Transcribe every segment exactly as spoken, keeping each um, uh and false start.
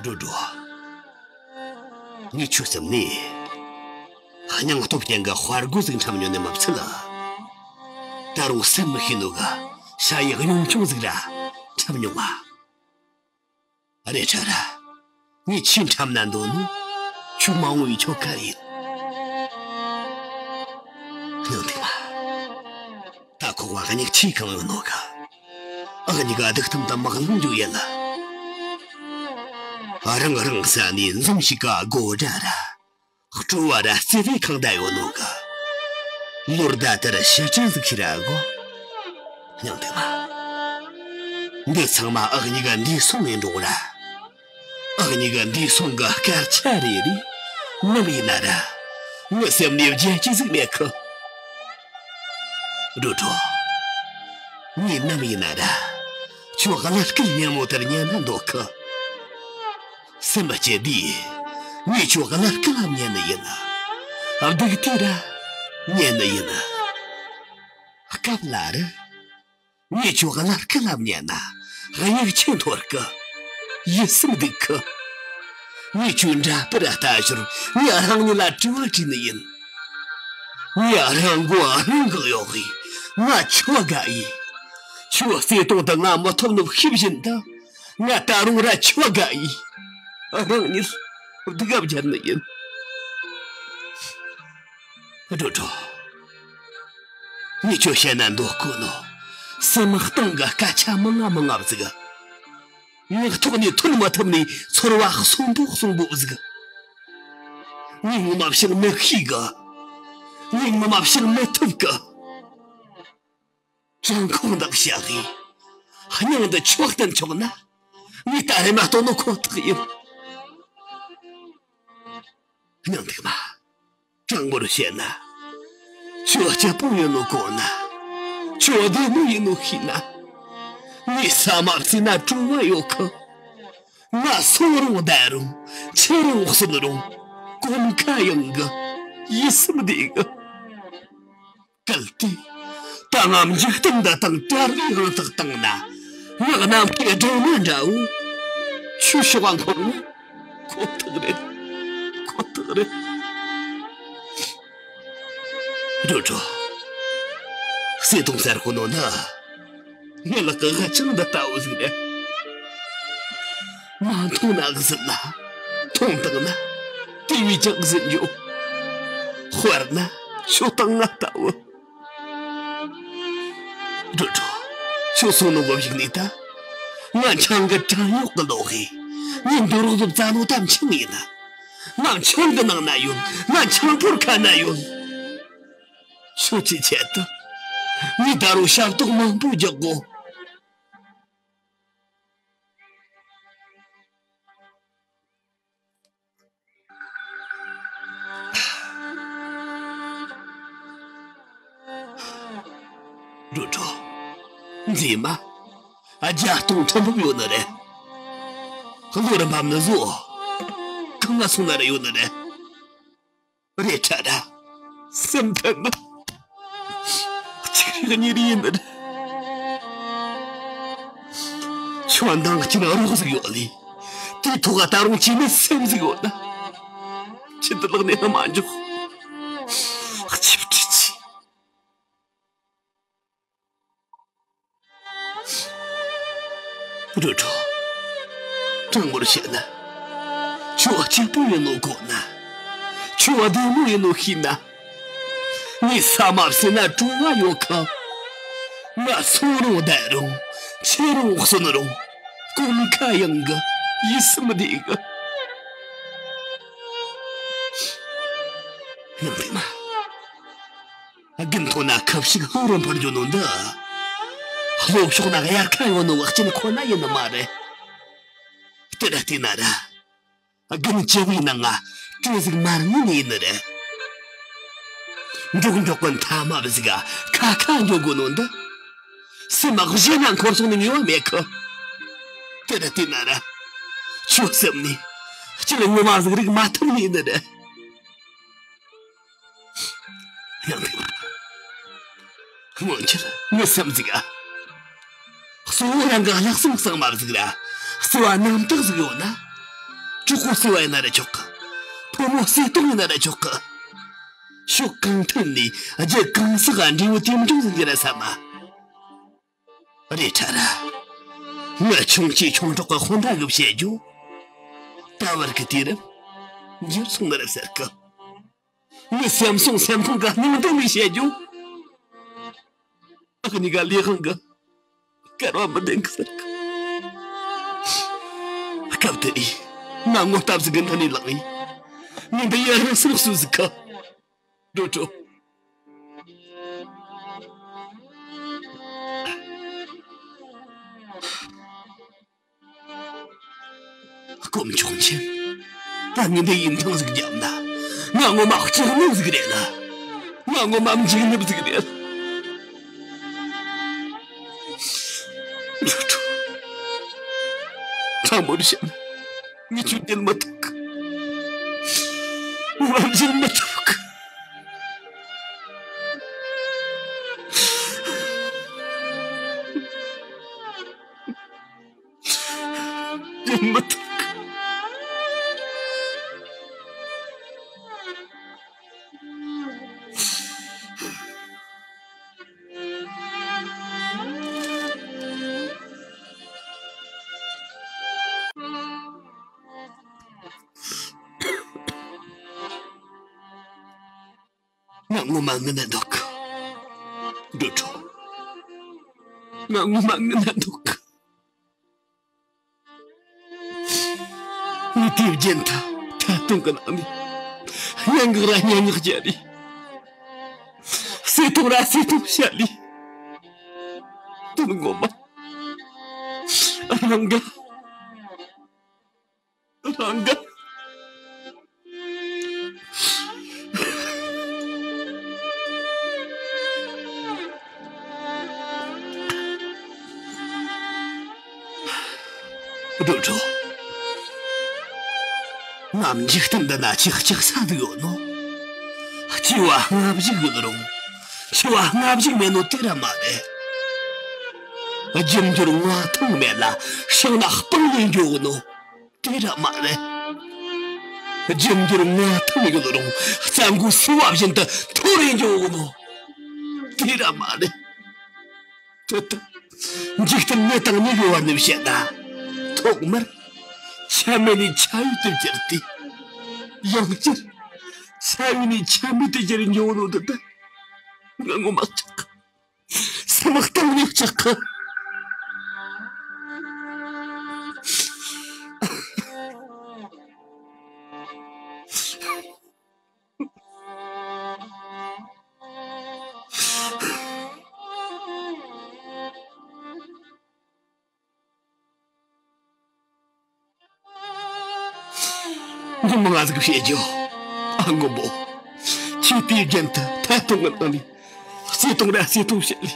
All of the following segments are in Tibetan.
འགྲོ་འགྲོ། ངས་ཁྱོད་སེམས་ནས་སྙིང་སྟོབས་ཅན་གྱི་དཔའ་རྒོད་ཟིག་འཁྲབ་མྱོང་ནས་མ་ཚད། ད་རུང་སེམས་མི་ཤེས་ནོ་གི་ཞ་ཡི་གཡོན་ཆུང་ཟིག་ར་འཁྲབ་མྱོང་ང་། རེད་ཁྲ་ར། ངས་ཆེས་འཁྲབ་ན་འདོད་ནོ་ཁྱོད་མ་འོངས་པའི་ཁྱོ་ག་ཡིན། སྙིང་ཐིག་མ། ད་ཁོག་པ་མྱིག་ཆུས་གང་ཡོད་ནོ་ག་ཨ་གཉིས་ཀ་སྡུག་ཐུམ་དུ་མག་ལང་རྒྱུ་ཡིན་ལ། རང་རང་ས་ནས་འཛུམ་ཞིག་ག་སྒོ་འདྲ་ར། སྤྲོ་བ་ར་བརྩེ་བས་ཁེངས་བསྡད་ཡོད་ནོ་ག་ལོ་ཟླ་དེར་ཕྱི་དྲན་ཟིག་ཤི་ར་གོ། སྙིང་ཐིག་མ། འདི་ཚང་མ་ཨ་གཉིས་ཀ་འདས་སོང་ངས་འགྲོ་ར། ཨ་གཉིས་ཀ་འདས་སོང་གི་སྐར་ཆ་རེ་རེ་ནམ་ཡིན་ན་ར། ངའི་སེམས་ནས་བརྗེད་རྒྱུ་ཟིག་མེད་གི། འགྲོ་འགྲོ། ངས་ནམ་ཡིན་ན་ར། ཁྱོད་གླུ་སྐད་སྙན་མོ་དེར་ཉན་ན་འདོད་གི། སེམས་པ་སྐྱིད་དུས། ངས་ཁྱོད་གླུ་སྐད་ལ་ཉན་ནི་ཡིན། སྡུག་དུས་ར། ཉན་ནི་ཡིན། སྐབས་ལ་ར། ངས་ཁྱོད་གླུ་སྐད་ལ་ཉན་ན། དབྱིག་ཆེན་འཐོར་གི། ཡིད་སེམས་སྡུག་གི། ངས་ཁྱོད་འདྲ་པར་ལྟ་ཞོར་ངས་རང་ཉིད་ལ་དྲི་བ་དྲིས་ནི་ཡིན། ངས་རང་མགོ་རང་འགག་ཡོད་གི། ང་ཁྱོ་དགའ་ཡི། ཁྱོའི་བརྩེ་དུང་དུ་ང་མི་ཐོབ་ནོ་ཤེས་བཞིན་དུ། ང་ད་རུང་ར་ཁྱོ་དགའ་ཡི། རང་ཉིད་སྡུག་ག་སྦྱར་ནི་ཡིན། འགྲོ་འགྲོ། ངས་ཁྱོ་བཤད་ན་འདོད་གོ་ནོ། སེམས་གཏིང་གི་སྐད་ཆ་མང་ང་མང་ང་ཟིག་ངག་ཐོག་ནས་ཐོན་མ་ཐུབ་ནས་ཚོར་བ་གསོན་པོ་གསོན་པོ་ཟིག་ངས་ངོ་མ་བྱང་མི་ཤེས་གི། ངས་ངོ་མ་བྱང་མི་ཐུབ་གི། བྲང་ཁོག་འདི་བཤའ་གི། སྙིང་འདི་ཁྱོ་བསྟན་ཆོག་ན། ངས་ད་རེམ་མ་གཏོང་ནོ་ཁོ་ཐག་ཡིན། སྙིང་ཐིག་མ། དྲང་པོར་བཤད་ན། ཁྱོད་སྐྱིད་པོ་ཡིན་ནོ་གོ་ན། ཁྱོད་བདེ་མོ་ཡིན་ནོ་ཤེས་ན། ངས་ས་མ་བརྩིས་ན་སྤྲོ་བ་ཡོད་གི། ང་སོང་རུང་བསྡད་རུང་འཆི་རུང་གསོན་རུང་གོམ་ཁ་ཡངས་གི། ཡིད་སེམས་བདེ་གི། གལ་ཏེ། ད་ང་འཇིག་རྟེན་འདི་དང་བྲལ་བའི་ཡང་དག་བཏང་ན། ངག་ནམ་མཁའི་སྒྲོན་མེ་འདྲ་བོ། ཆོས་ཕྱོགས་ལ་འཁོར་ནི་ཁོ་ཐག་རེད། ཁོ་ཐག་རེད། འགྲོ་འགྲོ། བརྩེ་དུང་ཟེར་གོ་ནོ་འདི། ངའི་ལག་གི་ཧ་ཅང་འདི་ལྟ་བུ་ཟིག་རེད། མ་མཐོང་ན་གཟིགས་ལ། མཐོང་བཏང་ན་དེ་བས་ཀྱང་གཟིགས་འགྱོ། དཔེར་ན་ཁྱོད་དང་ང་ལྟ་བུ། འགྲོ་འགྲོ། ཁྱོད་སོང་ནོ་བབ་ཞིག་ནས་ད། ང་ཆང་གི་བྲན་གཡོག་གི་ལོག་གི། ངས་འདོད་རོགས་ཟོབ་རྩ་ནོ་དམ་ཆང་ཡིན་ན། ང་ཆང་གི་ནང་ན་ཡོད། ང་ཆང་ཕོར་ཁ་ན་ཡོད། ཁྱོད་ཀྱི་ཆེད་དུ། ངས་ད་རུང་ཞབས་ཏོག་མང་པོ་རྒྱག་གོ། འགྲོ་འགྲོ། མཛེས་མ། བརྒྱ་སྟོང་ཁྲི་འབུམ་ཡོད་ནི་རེད། བློ་རུ་འབབ་ནི་བཟོ། གང་ང་སོང་ན་ར་ཡོད་ནི་རེད། རེད་ཁྲ་ར། སེམས་ཐད་ན། གཅིག་རེ་གཉིས་རེ་ཡིན་ནི་རེད། ཁྱོད་འདང་གཅིག་ན་རོགས་ཟིག་ཡོད་ལེ། དེའི་ཐོག་ག་ད་རུང་གཅིག་ནི་སེམས་ཟིག་ཡོད་ན། ཁྱེད་དུ་ལག་ནས་མ་འཇོག་གཅིག་བྲིས་ཆི། རུ་ཁྲོ། དྲང་མོར་བཤད་ན། ཁྱོད་གཅིག་པུ་ཡིན་ནོ་གོ་ན། ཁྱོད་བདེ་མོ་ཡིན་ནོ་ཤེས་ན། ངས་ས་མ་བསྲེས་ན་བྲོ་བ་ཡོད་ཁ། ང་སོང་རུང་བསྡད་རུང་འཆི་རུང་གསོན་རུང་གོམ་ཁ་ཡངས་གི། ཡིད་སེམས་བདེ་གི། ཡང་དེ་མ། དགུན་ཐོག་ན་ཁབ་ཞིག་ལྷོ་རུ་འཕུར་རྒྱུ་ནོ་འདི། ལྷོ་ཕྱོགས་ན་དབྱར་ཁ་ཡོད་ནོ་བ་སྐྱེན་ཁོ་ན་ཡིན་ནི་མ་རེད། དེ་ར་བལྟས་ན་ར། དགུན་བཅུ་བའི་ནང་ང་དྲི་ཟིག་མར་ངན་ཡིན་ནི་རེད། འབྲོག་འབྲོག་གི་མཐའ་མ་བ་ཟིག་ག་ཁ་ཁ་འགྱོ་དགོ་ནོ་འདི། སེམས་གཞན་ན་འཁོར་སོང་ནི་ངེས་པ་མེད་ཁི། དེ་ར་བལྟས་ན་ར། ཁྱོད་སེམས་ནས་སྐྱིད་ངོ་མ་ཟིག་རིག་མ་ཐུབ་ནི་ཡིན་ནི་རེད། ཡང་དེ་མ། སྔོན་ཆད་ངའི་སེམས་ཟིག་ཨ། གཙོ་བོ་རང་གི་ལྷག་བསམ་གཙང་མ་ཟིག་ར། བརྩེ་བ་རྣམ་དག་ཟིག་ཡོད་ན། གྲོགས་པོ་བརྩེ་བ་ཡིན་ན་ར་ཆོག་གི། ཕོ་མོ་བརྩེ་དུང་ཡིན་ན་ར་ཆོག་གི། ཕྱོགས་གང་ཐད་ནས་རྒྱུ་གང་ཟག་ག་འབྲས་བུ་དེ་འབྱུང་ཟིན་གྱི་ར་ས་མ། རེད་ཁྲ་ར། ངའི་ཆུང་སྐྱེས་ཆུང་གྲོགས་ཀྱི་དཔུང་ཟླ་གི་བཤད་རྒྱུ། ད་བར་གྱི་དུས་རབས་འགྱུར་སོང་ནི་རེད་ཟེར་གི། ངའི་སེམས་སོང་སེམས་ཁོང་གི་སྙིང་དོན་ནས་བཤད་རྒྱུ། ཨ་ཁུ་གཉིས་ཀ་ལས་དབང་གི་སྐལ་བ་མི་ལྡན་གི་ཟེར་གི། སྐབས་དེ་ནས་ང་ངོ་སྟབས་ཟིག་གི་མདུན་ནས་ལངས་ཡིན། ངས་འདི་ཡར་རང་སེམས་སུ་ཟིག་གི། འགྲོ་འགྲོ། དཀོན་མཆོག་མཁྱེན། ད་ངས་འདི་ཡིན་ཐང་ཟིག་བརྒྱབ་ན། ང་ངོ་མ་སྐྱག་ནག་ཟིག་རེད་ལ། ང་ངོ་མ་འཇིགས་ནག་ཟིག་རེད། འགྲོ་འགྲོ། དྲང་མོར་བཤད་ན། ངས་ཁྱོད་བརྗེད་མི་ཐུབ་གི། ང་བརྗེད་མི་ཐུབ་གི། བརྗེད་མི་ཐུབ་གི། ང་ངོ་མ་ངུ་ན་འདུག་གི། འགྲོ་འགྲོ། ང་ངོ་མ་ངུ་ན་འདུག་གི། ངས་དུས་རྒྱུན་དུ་ཐད་གཏོང་གི་ནང་ནས་སྙན་ངག་ར་སྙན་ངག་བརྒྱབ་ནས། བརྩེ་དུང་ར་བརྩེ་དུང་བཤད་ནས། དོན་ངོ་མ་རང་ག་རང་ག་འགྲོ་འགྲོ། ང་འཇིག་རྟེན་འདི་ན་ཅི་ལྕོགས་ས་འདུག་ཡོད་ནོ། སྐྱེ་བ་སྔ་ཕྱི་ཡོད་རུང་། འཆི་བ་སྔ་ཕྱི་མེད་ནོ་དེ་ར་མ་རེད། རྒྱུ་འགྱུར་མངའ་ཐང་མེད་ལ་ཤིང་ནགས་སྤང་ལས་འགྱོ་གི་ནོ། དེ་ར་མ་རེད། རྒྱུ་འགྱུར་མངའ་ཐང་ཡོད་རུང་རྩྭ་མགོ་སེ་བ་བཞིན་དུ་མཐོ་རུ་འགྱོ་གི་ནོ། དེ་ར་མ་རེད། དེ་ལྟར་འཇིག་རྟེན་མི་དང་མི་གི་བར་ནས་བཤད་ན། ཐོག་མར་ཆ་མེད་ནས་ཆ་ཡོད་དུ་གྱུར་ཏེ། ཡང་བསྐྱར་ཆ་ཡོད་ནས་ཆ་མེད་དུ་གྱུར་འགྱོ་ནོ་དེ་ད་ང་ངོ་མ་ཆགས། སེམས་གཏིང་ནས་སྐྲག་གི། ངོ་མ་ང་ཟིག་བཤད་རྒྱུ། ཨ་མགོན་པོ། ཁྱེད་དུས་རྒྱུན་དུ་ཐད་གཏོང་གི་ནང་ནས་བརྩེ་དུང་ར་བརྩེ་དུང་བཤད་ལེ།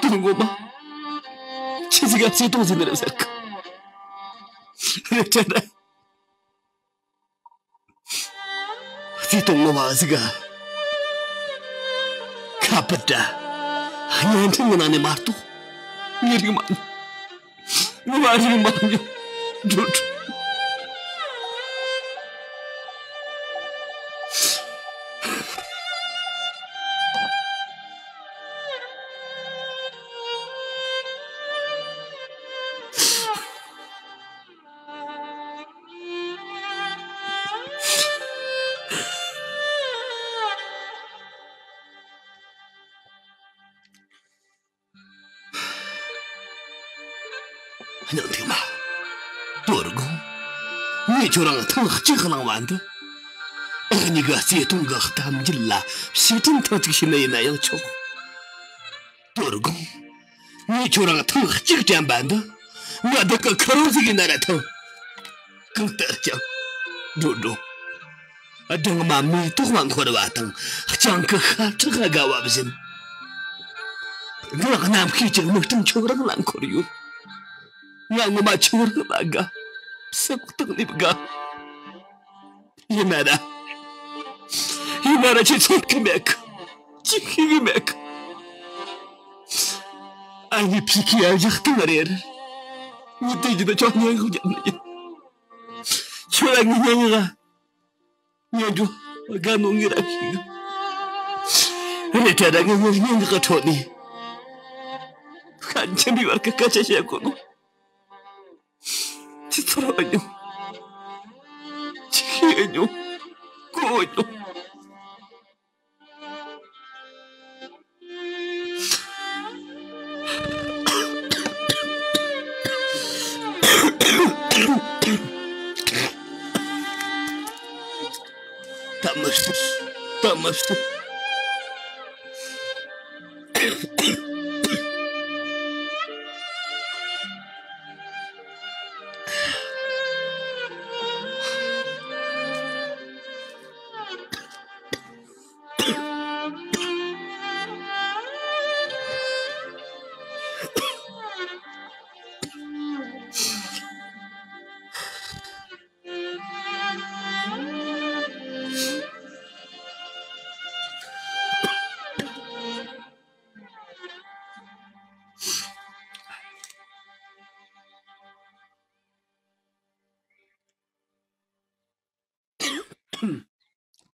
དོན་ངོ་མ་ཁྱེད་ཟིག་ག་བརྩེ་དུང་ཟིག་ནི་རེད་ཟེར་གི། རེད་དྲན་ར། བརྩེ་དུང་ངོ་མ་ཟིག་ག་ཁ་པར་ར་བརྙན་འཕྲིན་གི་ནང་ནས་མ་གཏོགས་ངས་རིག་མ་མྱོང་། ངོ་མ་རིག་མ་མྱོང་། འགྲོ་འགྲོ། སྙིང་ཐིག་མ། དོ་དགོང་། ངས་ཁྱོད་རང་ཐེངས་གཅིག་གླེང་བ་འདི། ཨ་གཉིས་ཀ་བརྩེ་དུང་གི་གཏམ་རྒྱུད་ལ་ཕྱིར་དྲན་ཐེངས་གཅིག་བྱས་ནི་ཡིན་ན་ཡང་ཆོག། དོ་དགོང་། ངས་ཁྱོད་རང་ཐེངས་གཅིག་དྲན་པ་འདི། ང་བདག་གི་ཁུར་བོ་ཟིག་ཡིན་ན་ར་ཐང་། གང་ལྟར་ཀྱང་། འགྲོ་འགྲོ། སྦྲང་མ་མེ་ཏོག་ལ་འཁོར་བ་དང་སྤྱང་ཀི་ཤ་ཁྲག་ལ་དགའ་བ་བཞིན། ང་རྣམ་ཤེས་ཀྱི་མིག་སྤྲིན་ཁྱོད་རང་ལ་འཁོར་ཡོད། ང་ངོ་མ་ཁྱོད་རང་ལ་དགའ། སེམས་གཏིང་ནས་དགའ། ཡིན་ན་ར། ཡིན་ན་ར་ཁྱེད་ཚོར་གི་མེད་གི། ཅི་ཤེས་གི་མེད་གི། ཨ་ནི་ཕི་ཁི་ཡ་ཡག་སྟེང་རེད། ངས་དེ་བཞིན་དུ་ཁྱོད་སྙན་ངག་རྒྱབ་ནི་ཡིན། ཁྱོད་རང་ངི་ཉན་ཡིན་ར། ཉན་འགྲོ། དགའ་ནོ་ངི་ར་ཁི་རེད། ད་ར་ངི་ཉན་ཉན་གི་ཁ་ཁྲོ་ནི། ཁ་ཆེན་པའི་བར་གི་སྐད་ཆ་བཤད་དགོས་ནོ། ཅི་ཚོར་བ་མྱོང་། ཅི་ཤེས་མྱོང་། གོ་མྱོང་། ད་མི་སྲིད། ད་མི་སྲིད།